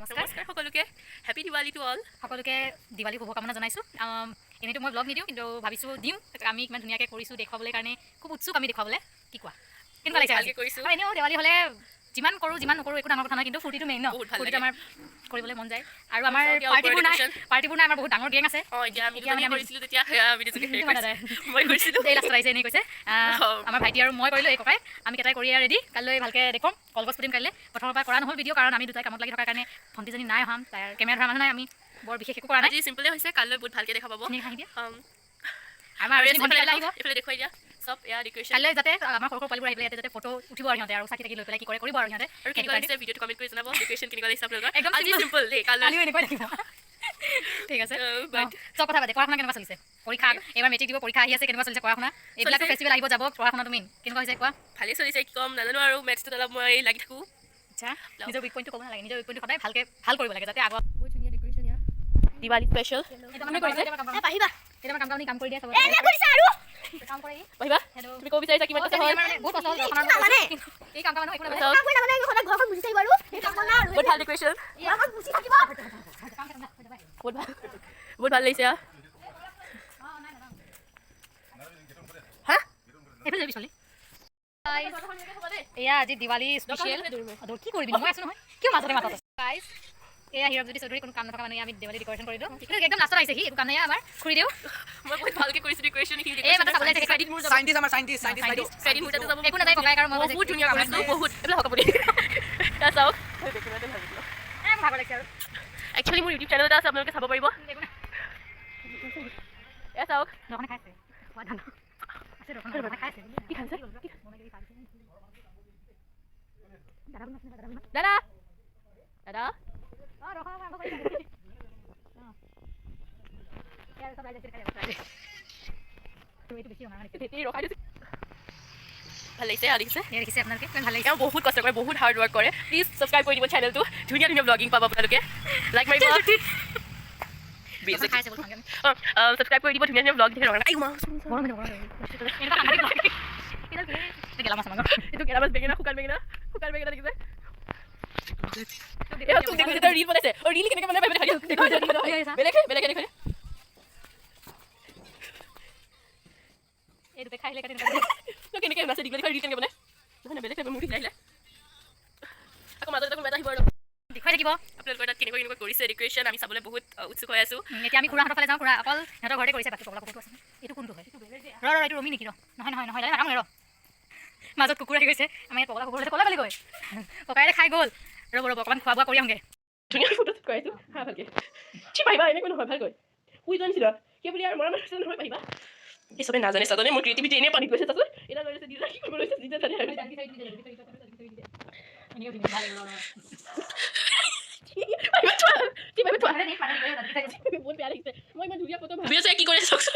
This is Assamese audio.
নমস্কাৰ। নমস্কাৰ সকলোকে, হেপী দিৱালী টু অল। সকলোকে দিৱালী শুভকামনা জনাইছোঁ। এনেইতো মই ব্লগ নিদিওঁ, কিন্তু ভাবিছোঁ দিম। আমি কিমান ধুনীয়াকৈ কৰিছোঁ দেখুৱাবলৈ কাৰণে খুব উৎসুক আমি দেখুৱাবলৈ। কি কোৱা, কেনেকুৱা লাগিছে আজি? ভালকে কৰিছোঁ। আৰু এনেও দেৱালী হ'লে যিমান কৰোঁ যিমান নকৰোঁ একো ডাঙৰ কথা নহয়, কিন্তু ফূৰ্তিটো মেইন ন? বহুত ভাল ফূৰ্তিটো লাগে। আমাৰ কৰিবলৈ মন যায় আৰু আমাৰ চাওক, ইয়াৰ পাৰ্টিবোৰ নাই। ওপৰৰ decoration। পাৰ্টিবোৰ নাই, আমাৰ বহুত ডাঙৰ গেং আছে। অঁ, এতিয়া আমি এতিয়া মানে দুজনীয়ে কৰিছিলোঁ তেতিয়া সেয়া আমি দুজনী হেৰি তোমাৰ কৰিছোঁ। দাদাই। মই কৰিছিলোঁ। এই লাষ্টত আহিছে, এনেই কৈছে। আমাৰ ভাইটি আৰু মই কৰিলোঁ, এই ককাই আমি কেইটাই কৰি ৰেডি। কাইলৈ ভালকৈ দেখুৱাম, কলগছ পুতিম কাইলৈ। প্ৰথমৰ পৰা কৰা নহ'ল ভিডিঅ', কাৰণ আমি দুটাই কামত লাগি থকাৰ কাৰণে ভণ্টিজনী নাই অহা, তাইৰ কেমেৰা ধৰা মানুহ নাই, আমি বৰ বিশেষ একো কৰা নাই। আজি চিম্পলে হৈছে, কাইলৈ বহুত ভালকে দেখা পাব। ধুনীয়াকৈ হাঁহি দিয়া। আমাৰ আৰু আৰু এজনী ভণ্টি এইফালে কাইলৈ আহিব। এইফালে দেখুৱাই দিয়া, চব এয়া ডেক'ৰেশ্যন। কাইলৈ যাতে আমাৰ সৰু সৰু পোৱালিবোৰ আহি পেলাই ইয়াতে যাতে ফটো উঠিব আৰু সিহঁতে আৰু চাকি তাকি লৈ পেলাই কি কৰে কৰিব আৰু সিহঁতে। আৰু কেনেকুৱা লাগিছে ভিডিঅ'টো কমেণ্ট কৰি জনাব। ডেক'ৰেশ্যন কেনেকুৱা লাগিছে আপোনালোকৰ? একদম আজি simple। চিম্পল দেই, কাইলৈ কালিও এনেকুৱাই থাকিব। ঠিক আছে। বাট চব কথা পাতে। পঢ়া শুনা কেনেকুৱা চলিছে? পৰীক্ষা এইবাৰ মেট্ৰিক দিব, পৰীক্ষা আহি আছে, কেনেকুৱা চলিছে পঢ়া শুনা? এইবিলাকো চলিছে। ফেষ্টিভেল আহিব যাব, পঢ়া শুনাটো মেইন। কেনেকুৱা হৈছে কোৱা? ভালেই চলিছে। কি ক'ম নাজানো আৰু, মেথছটোত অলপ মই লাগি থাকোঁ। আচ্ছা, নিজৰ উইক পইণ্টটো ক'ব নালাগে। নিজৰ উইক পইণ্টটো সদায় ভালকৈ ভাল কৰিব লাগে যাতে আগত বহুত ধুনীয়া ডেক'ৰেশ্যন ইয়াৰ, দিৱালী স্পেচিয়েল। এইটো আমাৰ কৰিছে। পাৰিবা। এইটো আমাৰ কাম কাম কৰি দিয়া চবতে। এনে কৰিছা আৰু। কাম কৰে ই। পাৰিবা। হেল্ল'। তুমি ক'ব বিচাৰিছা কিমান কষ্ট হ'ল? বহুত কষ্ট হ'ল। নামানে। এই কাম মানুহ একো নাজানে। চাওক। কাম কৰি নামানে, সদায় ঘৰখন মুচি থাকিব আৰু সেই কাম নাই আৰু। বহুত ভাল ডেক'ৰেশ্যন। ঘৰখন মুচি থাকিব। বহুত ভাল, বহুত ভাল লাগিছে। হা। এইফালে যাবি ছোৱালী। এয়া আজি দিৱালী স্পেচিয়েল। কি কৰিবি, মই আছো নহয়, কিয় মাজতে মাতত? গাইজ, এয়া হীৰকজ্যোতি চৌধুৰী, কোনো কাম নথকা মানুহ। আমি দেৱালী ডেক'ৰেশ্যন কৰিলোঁ, কিন্তু একদম লাষ্টত আহিছে সি, একো কাম নাই। আমাৰ খুৰীদেউ। মই বহুত ভালকে কৰিছোঁ ডেক'ৰেশ্যন এইখিনি। এই মাত্ৰ চাবলৈ আহিছে। ক্ৰেডিট মোৰ যাব। চাইণ্টিষ্ট, আমাৰ চাইণ্টিষ্ট, চাইণ্টিষ্ট বাইদেউ। ক্ৰেডিট মোৰ তাতে যাব। একো নাযায় ককায়েক আৰু মই। বহুত ধুনীয়া কৰিছোঁ, বহুত। এইবিলাক হক আপুনি এয়া চাওক। এই, মোৰ ভাগৰ লাগিছে আৰু। একচুৱেলি মোৰ ইউটিউব চেনেল এটা আছে, আপোনালোকে চাব পাৰিব। একো নাই। এয়া চাওক। দোকানে খাইছে খোৱা ধান্দা আছে, দোকানে খাইছে। কি খাইছে? দাদা বনাইছে, দাদা বনাইছে। দাদা, দাদা। অঁ, ৰখা, আৰম্ভ কৰি। অঁ, ইয়াৰ চব ৰাইজ আছে, খাই যাব। এইটো বেছি ৰঙা লাগিছে। ভেটি ৰখাই দিছোঁ। ভাল লাগিছে, এয়া দেখিছে। এয়া দেখিছে আপোনালোকে, কিমান ভাল লাগিছে। এওঁ বহুত কষ্ট কৰে, বহুত হাৰ্ড ৱৰ্ক কৰে। প্লিজ ছাবস্ক্ৰাইব কৰি দিব চেনেলটো, ধুনীয়া ধুনীয়া ব্লগিং পাব আপোনালোকে। লাইক মাৰিব। দোকান খাই আছে বহুত ভালকে। অঁ, ছাবস্ক্ৰাইব কৰি দিব, ধুনীয়া ধুনীয়া ব্লগ দেখি। ৰঙা আই মা। গৰম হৈ যাব, গৰম হৈ যাব। এনেকুৱা সাংঘাতিক vlog। এইডাল কি? এইটো গেলা মাছ আমাৰ। এইটো গেলা মাছ, বেঙেনা, শুকান বেঙেনা, শুকান বেঙেনা দেখিছে। এয়া তোক দেখুৱাইছে, তই ৰিল বনাইছে। অ, ৰিল কেনেকৈ বনাই পাৰিবি দেখাই দিয়া। বেলেগে বেলেগে দেখুৱাই দিয়া। এই দুপেক খাই আহিলে কেনেকুৱা? তই কেনেকৈ নাচে দীঘল দীঘল ৰিল কেনেকৈ বনাই? নহয় নহয়, বেলেগ টাইপৰ মোৰ আহিলে আকৌ মাজতে কোনোবা এটা আহিব আৰু দেখুৱাই থাকিব। আপোনালোকৰ তাত কেনেকুৱা কেনেকুৱা কৰিছে ডেক'ৰেশ্যন, আমি চাবলৈ বহুত উৎসুক হৈ আছোঁ। এতিয়া আমি খুৰাহঁতৰ ফালে যাওঁ। খুৰা অকল সিহঁতৰ ঘৰতে কৰিছে, বাকী পগলা কুকুৰটো আছে। এইটো কোনটো হয়? ৰ ৰ, এইটো ৰমি নেকি? ৰ, নহয় নহয় নহয়, নাকাম ৰ। মাজত কুকুৰ আহি গৈছে। আমাৰ ইয়াত পগলা কুকুৰ আছে, ক'লা গ'লি গৈ ককায়েৰে খাই গ'ল। ৰ'ব ৰ'ব, অকণমান খোৱা বোৱা কৰি আহোঁগৈ। ধুনীয়া ফটো শ্বুট কৰাইছোঁ। হা, ভালকৈ ঠিক পাৰিবা, এনেকৈ নহয়, ভালকৈ শুই যোৱা নিচিনা কি বুলি আৰু মৰা মানুহ নহয়, পাৰিবা। এই চবে নাজানে চাজানে, মোৰ ক্ৰিয়েটিভিটি এনেই পানীত গৈছে। তাৰপিছত এটা লৈ লৈছে, দিলা কি কৰিব লৈছে যেতিয়া জানে আৰু। পাৰিবা থোৱা, ঠিক পাৰিবা থোৱা। বহুত বেয়া লাগিছে, মই ইমান ধুনীয়া ফটো ভাবি আছোঁ। কি কৰিছে চাওকচোন।